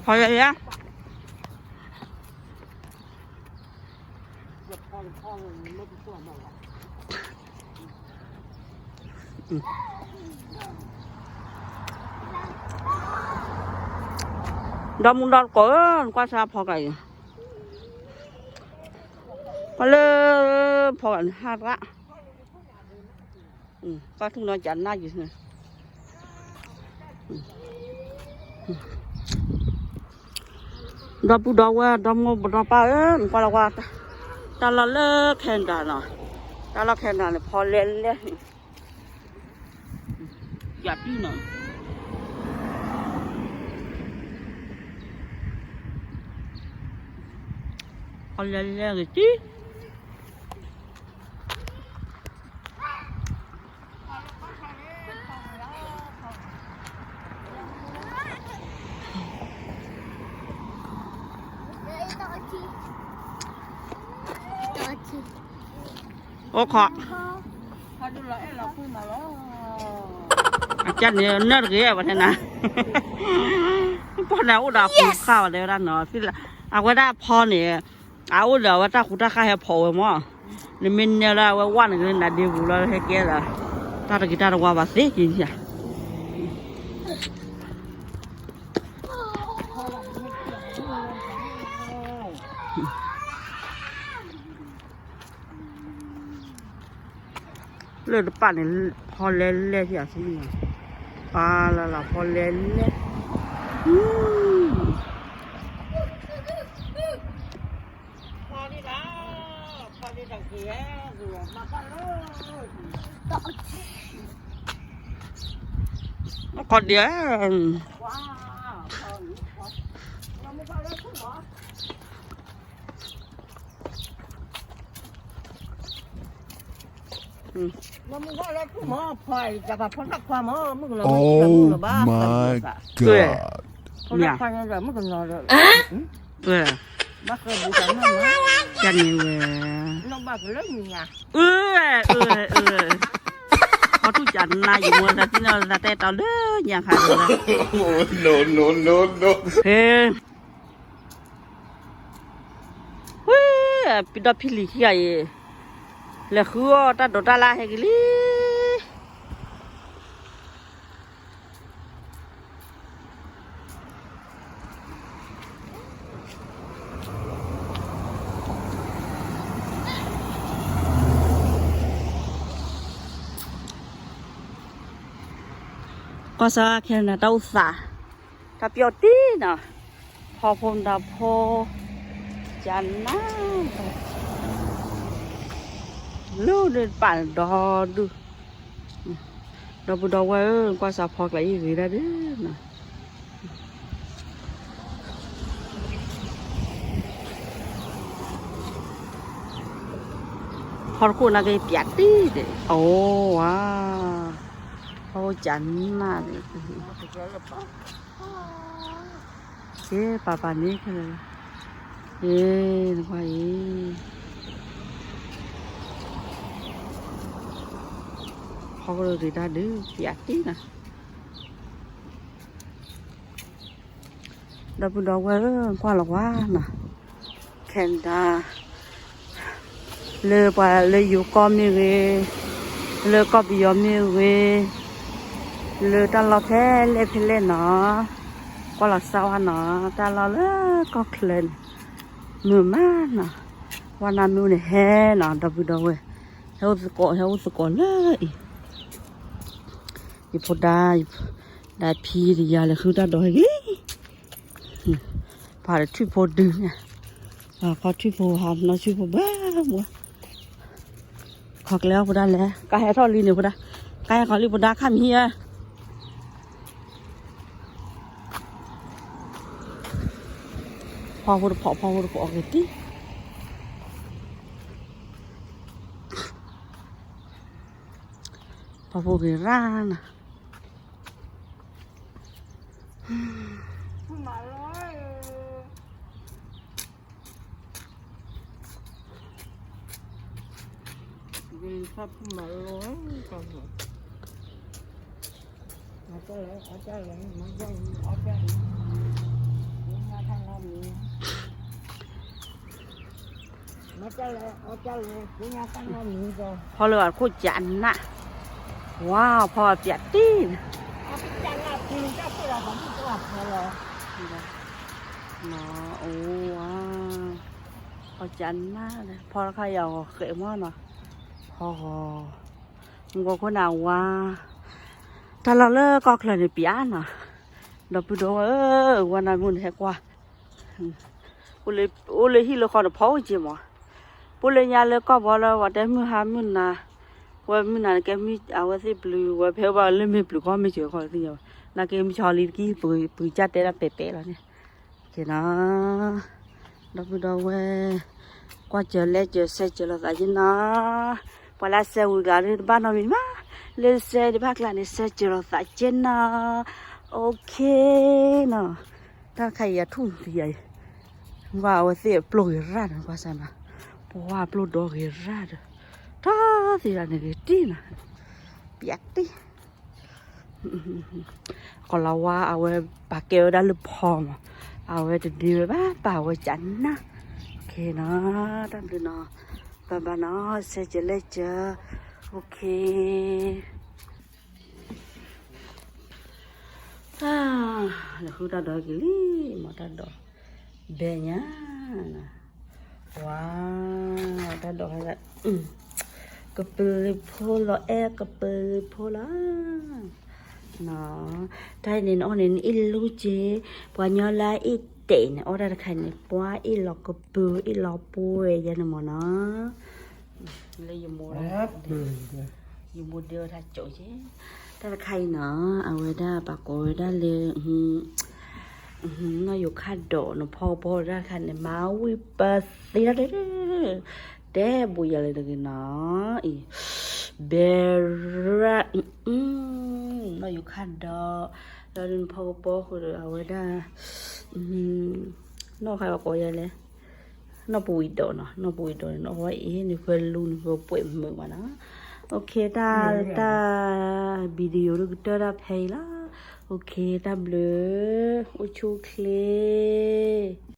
ဖီယဲယဲ ဒီမုၢ်ဒီကိးဧၢ, နကွၢ်စၢ်ဖီကလးအံၤ, ကွၢ်လၢဖီကလးန့ၣ်ဟးတၢ်, ကွၢ်ထူၣ်နီၤကနၣ်ယုာ်န့ၣ်, ဒီပုၢ်ဒီဝဲၢ် ဒီမိၢ်ဒီပၢ်ဧၢ, နကွၢ်လီၤကွၢ်, တၢ်လီၢ်လၢ Canada နီၤ, တၢ်လီၢ် Canada န့ၣ် ဖီလဲလဲ ယၤတံၢ်နီၤ, ဖီလဲလဲဂ့ၤတံၢ် အိၣ်ခီ, အကၢ်န့ၣ် နၢ်တဂ့ၤ ပှၤထဲနၤ, ပှၤန့ၣ်အိၣ်ဒီးအပူၤဃာ်ဝဲ တဲဝဲဒၣ်နီၤ, အဝဲဒၣ်ဖီန့ၣ် အအိၣ်ဒီးအဝဲတၢ်ဃူတၢ်ဃာ်ဟဲဖီဝဲမၢ်, နမ့ၢ်နဲလၢအဝဲဝၣ်န့ၣ်ကလၢနဒ့ပူၤလီၤ ဟဲကဲဒီး တၢ်တဂ့ၤတၢ်တဝါဘၣ်သ့က့ၤယၤ လၢတပာ်န့ၣ် ဖီလဲလဲထံၣ်အဆူၣ်န့ၣ်, ပာ်လၢ်လၢ်ဖီလဲလဲ, ခီဒံး Oh my god. ကန့ၣ်ဝဲ, အၢ, အၢ, အၢ, ခီထူၣ်ကနၣ်ယမိၢ်သးသ့ၣ်နီၣ်သးတဲတီၤလၢညါခါဒီး, ဟဲ ဝဲ, ပဒီဖံလံၤခံဂၤအံၤ, လဲၤဃုအီၣ်တၢ်ဒိးတၢ်လၢဟဲက့ၤလံ. ကွၢ်စၢ်ခဲန့ၣ် တၢ်အိၣ်သး, တၢ်ပျီၣ်တံၢ်နီၤ, ဖီဖိမတၤဖိ, ကနၣ်, လၢဒုးပာ်ဒီဒုး, ဒီပုၢ်ဒီဝဲၢ်ဧၢ, ကွၢ်စၢ်ဖီကျါအံၤဂ့ၤဒၣ်ဒုးနီၤ. ဖီတခိၣ်နာ်က့ပျးတံၢ်ဒံး, အိၣ်ဝါ, ဖီအိၣ်ကနၣ်ဒံး, ကဲပၤပၤန့ၣ်ခဲလၢာ်, အ့ နကွၢ်အံၤ, ဖီကရၢဂ့ၤဒၣ်ဒုး ပျးတံၢ်နီၤ. ဒီပုၢ်ဒီဝဲၢ်ဧၢ, ကွၢ်လီၤကွၢ်နီၤ, Canada, လၢပှၤလၢယိၤကီၢ်မ့ၢ်ဂ့ၤ, လၢကီၢ်ပယီၤမ့ၢ်ဂ့ၤ, လၢတၢ်လီၢ်ဖဲလဲၣ်ဖဲလဲၣ်နီၤ, ကွၢ်လီၤစၢ်ဝဲနီၤ, တၢ်လီၢ်လၢကီၢ်ချၢန့ၣ်, မုာ်မးနီၤ, ဝဲနၤမ့ၢ်အိၣ်န့ၣ်ဟဲနီၤ, ဒီပုၢ်ဒီဝဲၢ်, ဟဲအိၣ်သကိး ဟဲအိၣ်သကိးလၢအံၤ ယဖိဒါ, ဒါဖံတယၤလဲၤဃုတၢ်ဒိးဟဲက့ၤလံ, ပှၤတထူၣ်ဖိဒုးန့ၣ်, ခီထူၣ်ဖိဟးနီၢ်ဆူၣ်ဖိဘၣ်မူ, ခီကျဲအီၣ်ဖိဒါလဲၣ်, ကဟဲထီၣ်လံန့ၣ်ဖိဒါ, ကဟဲခီလံဖိဒါခါမံၤဧၢ, ဖီဖိတဖီ ဖီဖိတဖီအီၣ်က့ၤတံၢ် ဖီဖိဂ့ၤရၣ်နၤ. ဂ့ၤဖီဖိမၤလီၤ, ဖီလၢအခိၣ်ကနၣ်, ဝါ ဖီအပျးတံၢ်န့ၣ်, အိဝါ, ဖီကနၣ်, ဖီတခါယၤဂီၤဃဲးမီၢ်နီၤ, ဖီဂီၤ, မုၢ်ဂီၤခိၣ်နၢ်ဝါ, တၢ်လီၢ်လၢကီၢ်ချၢန့ၣ်ပျးနီၤ, ဒီပုၢ်ဒီဝဲၢ်ဧၢ, ဝါနၤမုၢ်န့ၣ်ဟဲကွၢ် အိၣ်လၢဟံၣ်လၢဃီတဖီအိၣ်က့မး, ပအိၣ်လၢညါလၢကီၢ်ဘီလၢဝဲတဲမုၢ်ဟါမုၢ်နၤ, ဝဲမုၢ်နၤန့ၣ်ကဲမုၢ်အဝဲသ့ၣ်ပျုၤ ဝဲဖဲဘၣ်လၢမ့ၢ်ပျုၤခီမ့ၢ်စၢၤခီသ့ၣ်ညါဘၣ်, နာ်က့မုၢ်ဆီလံတကံၢ် ပှၤကစၢ်တဲဒၣ်ပဲာ်ပဲာ်လီၤန့ၣ်, ကဲနီၤ, ဒီပုၢ်ဒီဝဲၢ်, ကွၢ်စၢၤလဲၤစၢၤ ဆဲးစၢၤလိာ်သးက့နီၤ, ပှၤလၢဆဲးဝံၤကျါန့ၣ်တဘၣ်နီတမံၤဘၣ်, လၢဆဲးတဘၣ်ကျါန့ၣ် ဆဲးစၢၤလိာ်သးက့နီၤ, အိၣ်ခ့နီၤ, တၢ်တခါအံၤအထူၣ်ဖံးယၤအံၤ, ဝါအဝဲသ့ၣ်အပျိၢ်ဂ့ၤရၣ်ဒီး ကွၢ်စၢ်နီၤ, ပှၤအပျိၢ်ဒီဂ့ၤရၣ်ဒီး, တၢ်သ့ၣ်တဖၣ်န့ၣ်ဂ့ၤတံၢ်နီၤ, ပျးတံၢ် ကီၤလၤဝါအဝဲပာ်ကဲဝဲဒၣ်လၢဖီမး, အဝဲတဒ့ဝဲဘၣ် ပာ်ဝဲကနၣ်, အိၣ်ခ့နီၤ, တၢ်ဘျုးနီၤ, ဘၣ်ဘၣ်နီၤ, ဆဲးစၢၤလဲၤစၢၤ, အိၣ်ခ့ လၢဃုတၢ်ဒိးက့ၤလံ, မ့ၢ်တၢ်ဒိး, ဘဲညါ, ဝါ, တၢ်ဒိး, ကပၢၤဖိလီၤအဲၣ် ကပၢၤဖိလီၤ, တၢ်အံၤန့ၣ်နအီၣ်န့ၣ် နအ့ၣ်လူက့ၤ, ပှၤညီလၢအအ့ၣ်တဲာ်န့ၣ် အီၣ်တၢ်တခါအံၤန့ၣ် ပှၤအ့ၣ်လီၤကပၢၤ အ့ၣ်လီၤပှဲၤယဲန့ၣ်မ့ၢ်နီၤ, လၢယမိၢ် ယမိၢ်ဒဲဝဲတၢ်ကၠိက့ၤ, တၢ်တခါအံၤနီၤ အဝဲဒၣ်ပှၤကိးဝဲဒၣ်လၢ နီၢ်ယိၤခၣ်ဒိး နဖီကပီၤတၢ်တခါန့ၣ် မၤဝံၤပသ့ဒၣ်လၢ တဲဘူးယၤလၢတဂ့ၤနီၤ, အံၤ ဘဲရၣ်, နီၢ်ယိၤခၣ်ဒိး, ဒီးနဖီကပီၤဃုာ်ဒီးအဝဲဒၣ် နီၢ်ခါပှၤကိးယၤလဲၣ်, နီၢ်ပဝံၤဒိးနီၤ, နီၢ်ပဝံၤဒိးန့ၣ် နီၢ်ဝဲအံၤန့ၣ် ဖဲလူန့ၣ် ဖဲပှဲၤမုာ်မးနီၤ, အိၣ်ခ့ တၢ် တၢ် video ဒိၣ်ကတၢၢ်တၢ်ဖဲအံၤလီၤ, အိၣ်ခ့ တၢ်ဘျုး, အိၣ်ဆူၣ်အိၣ်ချ့